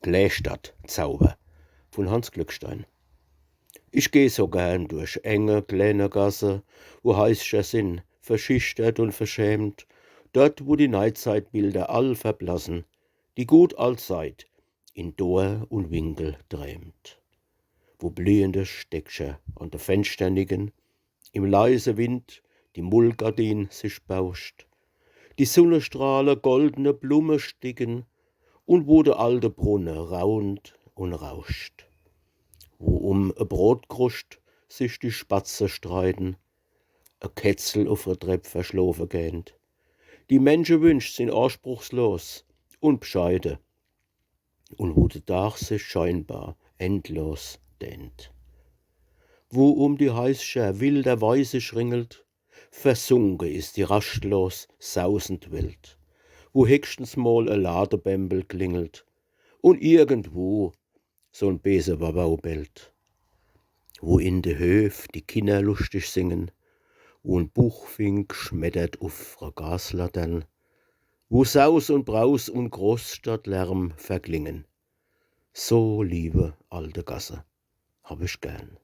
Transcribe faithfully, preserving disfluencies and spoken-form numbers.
Kleestadt-Zauber von Hanns Glückstein. Ich geh so gern durch enge, kleine Gasse, wo Heischer sin, verschüchtert und verschämt, dort, wo die Neizeitbilder all verblassen, die gut alt Seit in Dor und Winkel träämt, wo blühende Steckcher an de Fenster nicken, im leise Wind die Mullgardin sich bauscht, die Sunnestrahle goldne Blumme sticken und wo de alte Brunne raunt und rauscht, wo um e Brotkruscht sich die Spatze streiten, e Kätzel uf e Trepp verschlofe gähnt. Die Menschewünsch sin anspruchslos und bscheide, und wo de Tag sich scheinbar endlos dehnt. Wo um die Heischer wilder Wei sich ringelt, versunke is die raschtlos sausend Welt, wo höchstens mol e Ladebembel klingelt und irgendwo so'n beese Wawau bellt, wo in de Höf die Kinner luschtig singen, wo en Buchfink schmettert uf re Gaslatern, wo Saus und Braus und Großstadtlärm verklingen. So liebe alte Gasse hab ich gern.